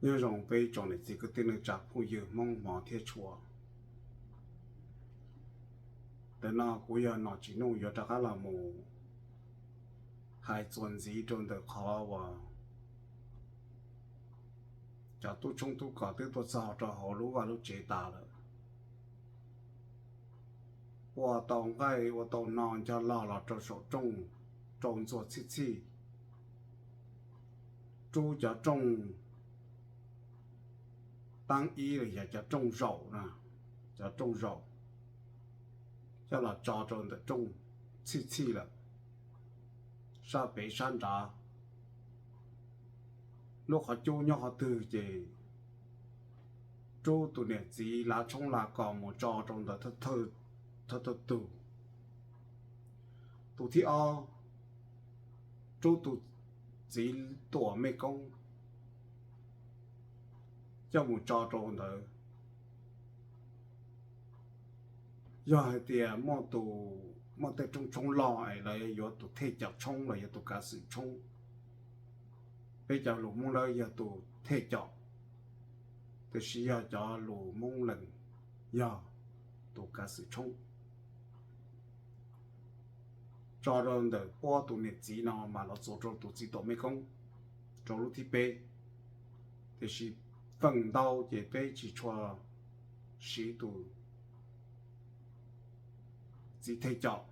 Nyob zoo peb tsoom niam txiv kwv tij neej tsa phooj ywg Hmoob hmov thiab tshua. Ntawm no kuv yog Nom Tsis Nuj yuav rov qab los mus hais txuas ntxiv rau ntawm qhov uas cov tub tshoob tub kos twb tuaj txog rau hauv lub vaj lub tsev tas lawm, ua tau nqaij ua tau no nco log los rau saum rooj, rau ntxuag txhij txhij, rub cov rooj taab ib los yog cov rooj zaum na, cov rooj zaum coj los tso rau ntawm rooj txhij txhij lawm, sab pem sab nrad. Lub qhov cub nyob qhov twg ces rub tus niam txiv lav tshoob lav kos mus tso rau ntawd thawj thawj tug. Tus thib ob, rub tus txiv tuam mej koob coj mus tso rau ntawd. Yog hais tias muaj tus, muaj tej rooj tshoob loj es lawv yuav tus thej caum tshoob los yog tus kav xwm tshoob, peb cov lus Hmoob Lawv yog tus thej caum, tiam sis yog cov lus Hmoob Lees yog tus kav xwm tshoob. Tso rau ntawm puab tus niam txiv no mas los txuas rau tus txiv tuam mej koob rau lub thib peb. Tiam sis feem ntau ces peb tsis tshua siv tus txiv thej caum,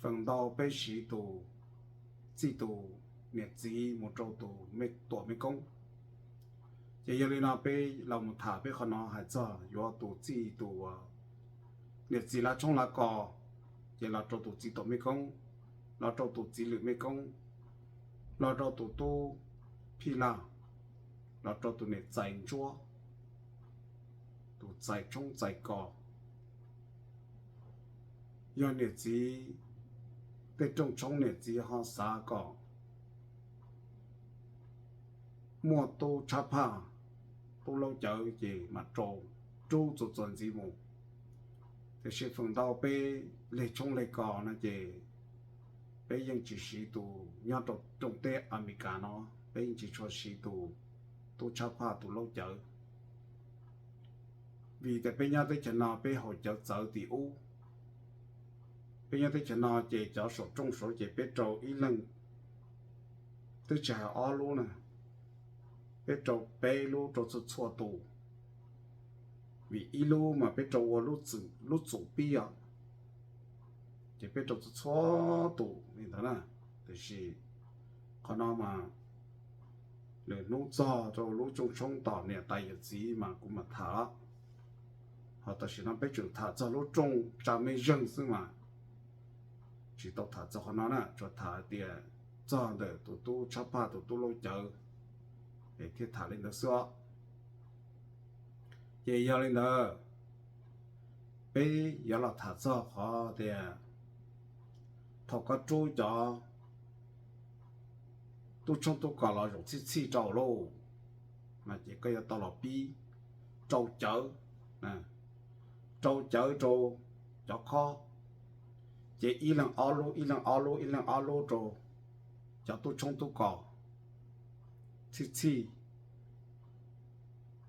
feem ntau peb siv tus txij tus niam txiv mus rau tus tuam mej koob. Ces yog li no peb los mus tham peb qhov no hais txog yuav tus txij tus niam txiv lav tshoob lav kos, ces los rau tus txiv tuam mej koob, los rau tus txiv lwm mej koob, los rau tus tub phij laj, los rau tus niam txais ntsuab, tus txais tshoob txais kos. Yog niam txiv, tej rooj tshoob niam txiv ho xav kom muaj tub tshab phaj, tub laub cawv ces mam rau rub txuas txuas ntxiv mus. Tiam sis feem ntau peb leg tshoob leg kos no ces peb yeej tsis siv tus, nyob rau rooj teb Amelikas no peb yeej tsis tshua siv tus tub tshab phaj tus laub cawv. Vim tias peb nyob teb chaws no peb haus cawv txawv tim ub. Peb nyob teb chaws no ces cov saum rooj saud ces peb rau ib leeg, twb tsis hais ob lub na, peb rau peb lub rau txhua txhua tus. Vim ib lub mas peb rau ua lub txum pib os, ces peb rau txhua txhua tus li ntawd na. Tiam sis qhov no mas lwm hnub txog rau lub rooj tshoob tom niam tais yawm txiv mas kuv mam tham. Ho tam sim no peb tseem tham txog lub rooj tsa mej zeeg xwb mas tsis tau tham txog qhov no na, tsuas tham hais tias txog ntawm tus tub tshab phaj tus tub laub cawv es thiaj tham li ntawd xwb os. Ces yog li ntawd, peb yuav los tham txog qhov tias thaum koj rub cov tub tshoob tub kos los zaum txhij txhij rau lauj, no ces koj yuav tau los pib rau cawv, rau cawv rau cov khob, ces ib leeg ob lub, ib leeg ob lub, ib leeg ob lub rau cov tub tshoob tub kos txhij txhij,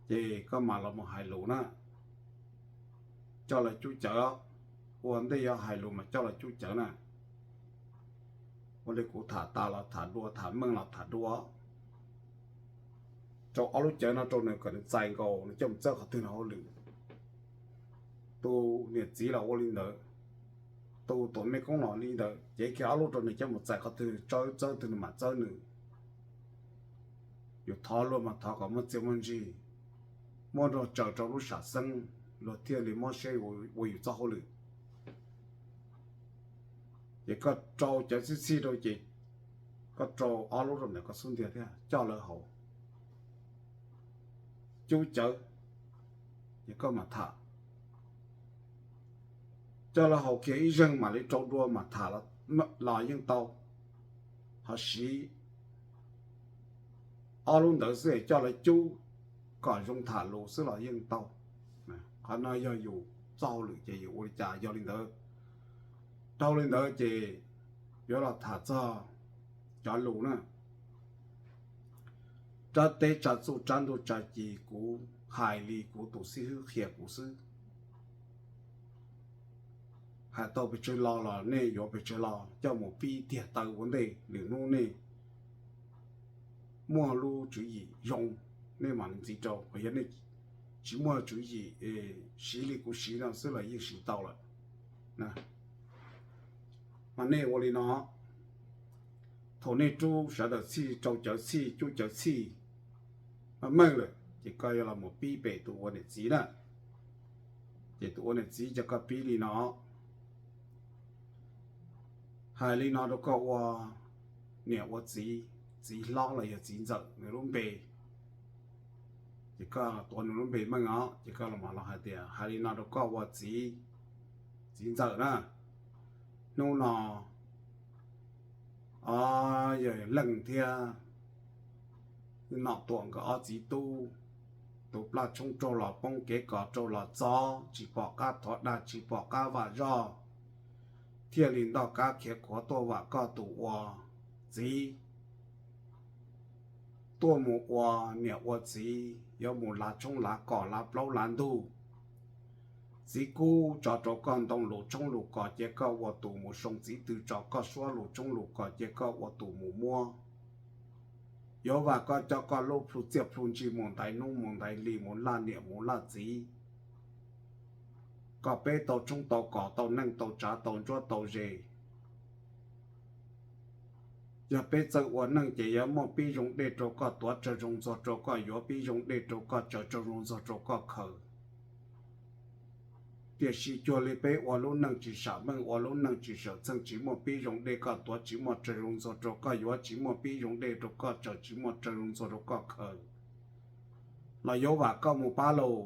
ces koj mam los mus hais lus na, coj lawv cub cawv. Ua ntej yuav hais lus mas coj lawv cub cawv na. Ua li kuv tham tas los tham dua, tham meej los tham dua, rau ob lub cawv no rau nws kom nws txais nkaus nws coj mus txawb qhov twg nws hauj lwm. Tus niam txiv los ua li ntawd, tus tuam mej koob los li ntawd, cev kiag ob lub rau nws coj mus txais qhov twg txawb txawb twg nws mam txawb nws. Yus thov luag mas thov kom muaj txiaj muaj ntsig, muaj nrog tsaws rau lub sam xeeb, luag thiaj li mob siab ua yus txoj hauj lwm. Ces koj rau cawv txhij txhij rau ces koj rau ob lub rau ntawm koj xub ntiag thiab coj lawv haus, cub cawv, ces koj mam tham. Coj lawv haus kiag ib zeeg mam li rau dua mam tham los yeej tau. Ho siv ob lub ntawd xwb es coj lawv cub kom zoo tham lus xwb los yeej tau. Qhov no yog yus txoj hauj lwm ces yus ua li cas yog li ntawd. Dhau li ntawd ces yuav los tham txog cov lus na. Rab teb tsa txuj rab ntuj tsa ci kuv hais li kuv tus xib hwb qhia kuv xwb. Hais tau pes tsawg lo los nej yuav pes tsawg lo coj mus pib tiag taw ua ntej, lwm hnub nej muaj lub tswv yim zoo nej mam li ntxiv rau, yog nej tsis muaj tswv yim siv li kuv siv no xwb los yeej siv tau lawm. Mas nej ua li no, thaum nej rub sawv daws txhij rau cawv txhij cuj cawv txhij meej lawm ces koj yuav los mus pib pem tus ua niam txiv na. Ces tus ua niam txiv ces koj pib li no, hais li no rau koj ua niam ua txiv, txiv hlob los yog txiv ntxawm nws lub npe. Ces koj tuav nws lub npe meej os, ces koj los hais tias, hais li no rau koj ua txiv, txiv ntxawm na, hnub no yog leej thiab Nom Tuam nkawd ob txiv tub, tus plaj tshoob raug los poob kev kos raug los txob, tsis pom qab thov dag tsis pom qab vam zog, thiaj li ntoj kab khiav khuav tuaj vam koj tus ua txiv. Tuaj mus ua niam ua txiv yuav mus lav tshoob lav kos lav plaub lav ntug. Txiv kub tso rau koj ntoo lus tshoob lus kos cia koj ua tus mus soo, txiv tw tso koj suab lus tshoob lus kos cia koj ua tus mus muab. Yuav vam koj coj koj lub plhu txiaj plhu ntsig mus ntaiv hnub mus ntaiv hli mus laj niam mus laj txiv, kom peb tau tshoob tau kos tau neej tau tsav tau ntsuab tau ze. Yog peb txawj ua neej ces yuav muaj pib zoo dej rau koj tuav, tsawg zoo ntxuag rau koj yuav, pib zoo dej rau koj tsaws, tsawg zoo ntxuag rau koj khaws. Tiam sis cuag li peb ua lub neej tsis sam meej, ua lub neej tsis sawm txheej, tsis muaj pib zoo dej koj tuav, tsis muaj tsawg zoo ntxuag rau koj yuav, tsis muaj pib zoo dej rau koj tsaws, tsis muaj tsawg zoo ntxuag rau koj khaws, los yuav vam koj mus pab lauj.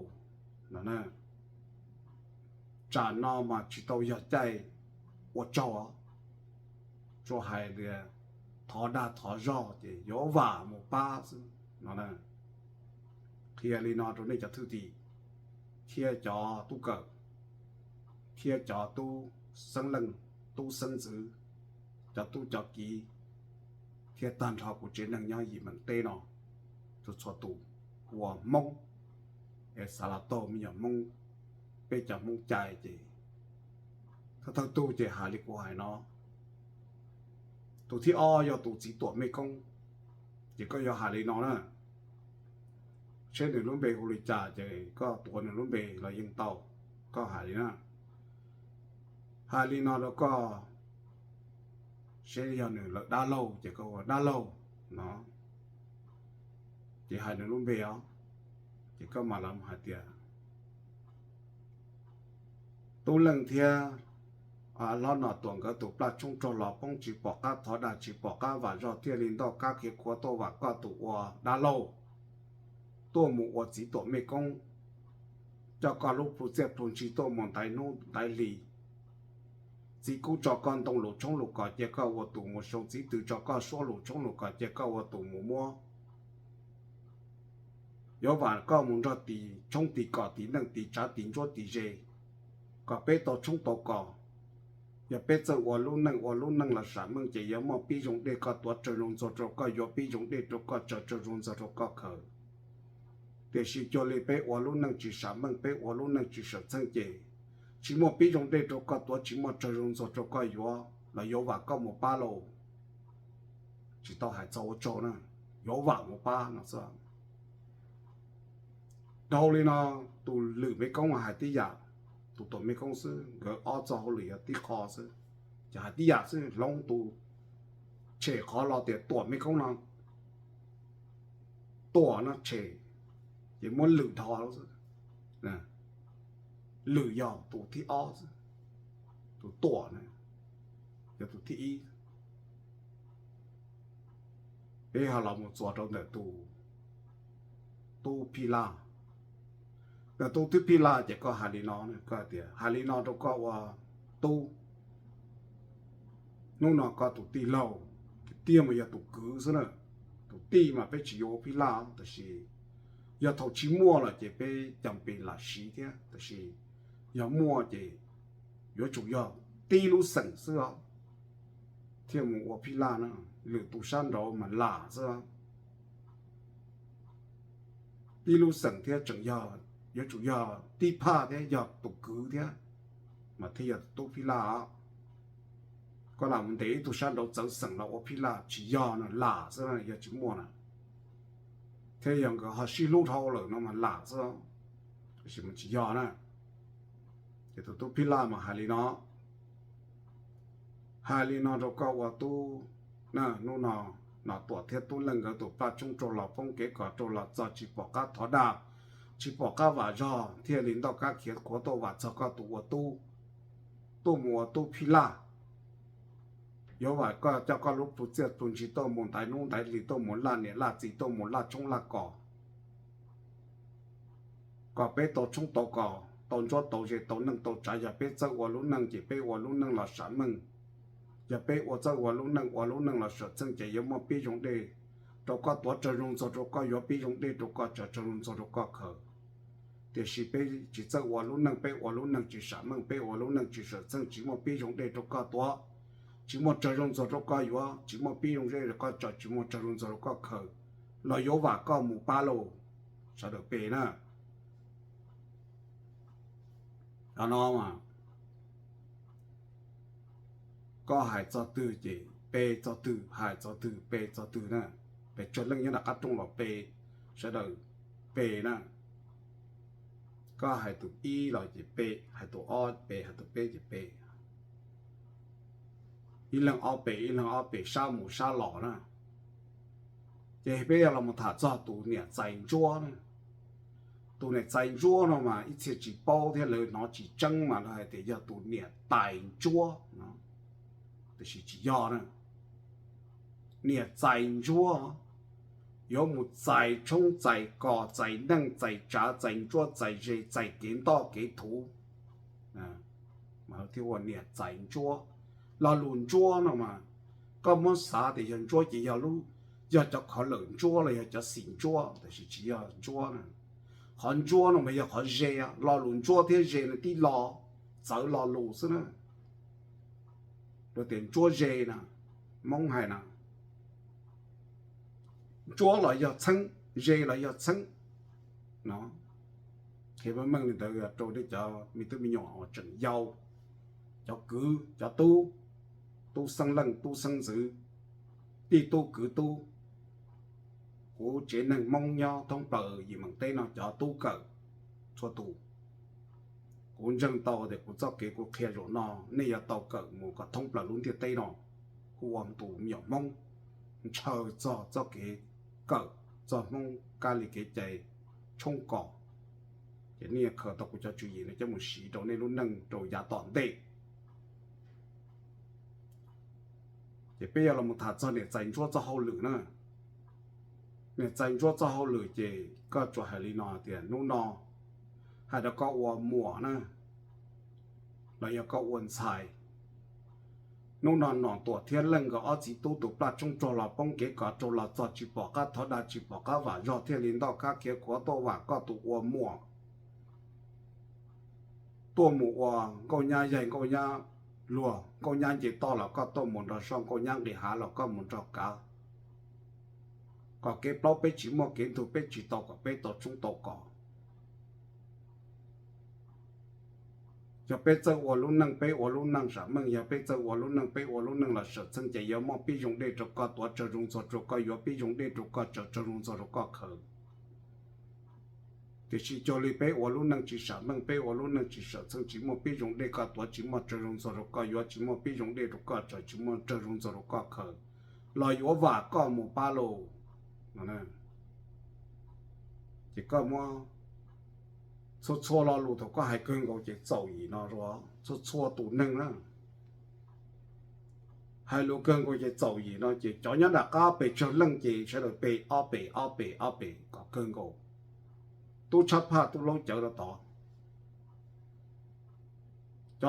Tsam no mas tsis tau yog caij ua tsaug, tsuas hais tias thov dag thov zog ces yuav vam mus pab xwb no. Qhia li no rau nej cov thwj tim thiab cov tub kawm thiab cov tub xeeb leej tub xeeb ntxwv, cov tub cov kiv thiab tag nrho kuv tsev neeg nyob yim meem teb no, txhua txhua tus uas Hmoob es xav los taug me nyuam Hmoob, peb cov Hmoob cai ces thawj thawj tug ces hais li kuv hais no. Tus thib ob yog tus txiv tuam mej koob, ces koj yuav hais li no na, seb nws lub npe hu li cas ces koj tuav nws lub npe los yeej tau. Koj hais li na, hais li no rau koj, seb yog nws lawm dab laug ces koj ua dab laug no, ces hais nws lub npe os, ces koj mam los hais tias, Tub Leej thiab Hlob Nom Tuam nkawd tus plaj tshoob raug los poob, tsis pom qab thov dag tsis pom qab vam zog, thiaj li ntoj kab khiav khuav tuaj vam koj tus ua dab laug, tuaj mus ua txiv tuam mej koob, coj koj lub plhu txiaj plhu ntsig tuaj mus ntaiv hnub ntaiv hli. Txiv kub tso koj ntoo lus tshoob lus kos cia koj ua tus mus soo, txiv tw tso koj suab lus tshoob lus kos cia koj ua tus mus muab. Yuav vam koj mus nrog tis tshoob tis kos tis neej tis tsav tis ntsuab tis ze, kom peb tau tshoob tau kos. Yog peb txawj ua lub neej ua lub neej los sam meej ces yuav muaj pib zoo dej koj tuav, tsawg zoo ntxuag rau koj yuav, pib zoo dej rau koj tsaws, tsawg zoo ntxuag rau koj khaws. Tiam sis cuag li peb ua lub neej tsis sam meej, peb ua lub neej tsis sawm txheej ces tsis muaj pib zoo dej rau koj tuav, tsis muaj tsawg zoo ntxuag rau koj yuav los yuav vam koj mus pab lauj. Tsis tau hais txog ua tsaug na, yuav vam mus pab no xwb. Dhau li no, tus lwm mej koob hais tib yam, tus tuam mej koob xwb, nkawd ob txoj hauj lwm yog tib qho xwb, ces hais tib yam xwb, hloov tus tshem qhov los tias tuam mej koob no, tuam no tshem, ces muab lwm dhos xwb. Lwm yog tus thib ob xwb, tus tuam na yog tus thib ib. Peb ho los mus txuas rau ntawm tus tub Phij Laj. Ntawm tus tub Phij Laj ces koj hais li no, koj tias hais li no rau koj ua tub, hnub no koj tus tij laug tiag tiag mas yog tus kwv xwb na. Tus tij mas peb tsis yuav ua Phij Laj, tab sis yog thaum tsis muaj lawm ces peb cam pes lam siv thiab, tab sis yog muaj ces yuav tsum yog tib lub xeem xwb os, thiaj mus ua Phij Laj na. Lwm tus sab nraud mas lam xwb. tib lub xeem thiab tseem yog, yuav tsum yog tib phaj thiab yog tus kwv thiab mas thiaj yog tus tub phij laj os. Koj lam mus ntes ib tug sab nraud txawv xeem los ua phij laj tsis yog no, lam xwb na, yog tsis muaj na. Thiab yog nkawd ho sib hlub dhau lawm no mas lam xwb, tab sis mas tsis yog na. Ces tus tub phij laj mas hais li no, hais li no rau koj ua tub na, hnub no Nom Tuam thiab Tub Leej nkawd tus paj tshoob raug los poob kev kos raug los txog tsis pom qab thov dag, tsis pom qab vam zog thiaj li ntoj kab khiav khuav tuaj vam txog koj tus ua tub, tuaj mus ua tub phij laj. Yuav vam koj coj koj lub plhu txiaj plhu ntsig tuaj mus ntaiv hnub ntaiv hli, tuaj mus laj niam laj txiv, tuaj mus laj tshoob laj kos, kom peb tau tshoob tau kos, tau ntsuab tau ze, tau neej tau tsav. Yog peb txawj ua lub neej ces peb ua lub neej los sam meej. Yog peb ua txawj ua lub neej, ua lub neej los sam txheej ces yuav muaj pib zoo dej rau koj tuav, tsaug zog ntxuag rau koj yuav, pib zoo dej rau koj tsaug, tsaug zog ntxuag rau koj khaws. Tiam sis peb tsis txawj ua lub neej, peb ua lub neej tsis sam meej, peb ua lub neej tsis sam txheej, tsis muaj pib zoo dej rau koj tuav, tsis muaj tsaug zog ntxuag rau koj yuav, tsis muaj pib zoo dej rau koj tsaug, tsis muaj tsaug zog ntxuag rau koj khaws, los yuav vam koj mus pab lauj, sawv daws pe na. Qhov no mas koj hais txog twg ces pe txog twg, hais txog twg pe txog twg na. Pes tsawg leej nyob nram qab rooj los pe, sawv daws pe na. Koj hais tus ib los ces pe, hais tus ob pe, hais tus peb ces pe. Ib leeg ob pe, ib leeg ob pe, sab mus sab los na. Ces peb yuav los mus tham txog tus niam Txais Ntsuab na. Tus niam Txais Ntsuab no mas ib txhia tsis paub thiab lawv hnov tsis tseeb mas lawv hais tias yog tus niam Tais Ntsuab no, tiam sis tsis yog na. Niam Txais Ntsuab yuav mus txais tshoob txais kos, txais neej txais tsav, txais ntsuab txais ze, txais kev ntoj kev thuv, mas thiaj ua niam Txais Ntsuab. Lo lus ntsuab no mas koj muab xav tias yog ntsuab ces yog lub, yog cov khov lawm ntsuab los yog cov xim ntsuab, tiam sis tsis yog ntsuab na. Qhov ntsuab no mas yog qhov ze, lo lus ntsuab thiab ze no tib lo, txawv lo lus xwb na. Luag tias ntsuab ze na, Hmoob hais na, ntsuab los yog txheeb, ze los yog txheeb no. Qhia meej meej li ntawd rau nej cov me tub me nyuam uas tseem yau, cov kwv cov tub, tub xeeb leej tub xeeb ntxwv, tij tub kwv tub, kuv tsev neeg Hmoob nyob thoob plaws yim meem teb no cov tub kawm txhua tus. Kuv ntseeg tau tias kuv txoj kev kuv qhia zaum no nej yuav tau kawm mus kom thoob plaws lub ntiaj teb no. Kuv ua tus me nyuam Hmoob ntshaw txog txoj kev kawm txog Hmoob kab li kev cai tshoob kos, ces nej yuav khaws tau kuv cov tswv yim no coj mus siv rau nej lub neej rau yav tom ntej. Ces peb yuav los mus tham txog niam Txais Ntsuab txoj hauj lwm na. Niam Txais Ntsuab txoj hauj lwm ces koj tsuas hais li no tias hnub no hais rau koj ua muam na, los yog koj ua ntxhais. Hnub no Nom Tuam thiab Leej nkawd ob txiv tub tus plaj tshoob raug los poob kev kos raug los txog tsis pom qab thov dag tsis pom qab vam zog thiaj li ntoj kab khiav khuav tuaj vam koj tus ua muam. Tuaj mus ua nkauj nyab yaig nkauj nyab luag, nkauj nyab nce toj los koj tuaj mus nrog soj, nkauj nyab nqis hav los koj mus nrog kav. Kom kev plaub peb tsis muaj kev ntug, peb tsis tau kom peb tau tshoob tau kos. Yog peb txawj ua lub neej, peb ua lub neej sam meej, yog peb txawj ua lub neej, peb ua lub neej los sam txheej ces yuav muaj pib zoo dej rau koj tuav, tsaug zog ntxuag rau koj yuav, pib zoo dej rau koj tsaug, tsaug zog ntxuag rau koj khaws. Tiam sis cuag li peb ua lub neej tsis sam meej, peb ua lub neej tsis sam txheej, tsis muaj pib zoo dej koj tuav, tsis muaj tsaug zog ntxuag rau koj yuav, tsis muaj pib zoo dej rau koj tsaug, tsis muaj tsaug zog ntxuag rau koj khaws, los yuav vam koj mus pab lauj. Ces koj muab txhua txhua lo lus thaum koj hais kawg nkaus ces txaus yim no, txhua txhua tus neeg na. Hais lus kawg nkaus ces txaus yim no ces cov nyob nram qab pes tsawg leej ces sawv daws pe ob pes ob pes ob pes kom kawg nkaus. Tub tshab phaj tub laub cawv rau tod,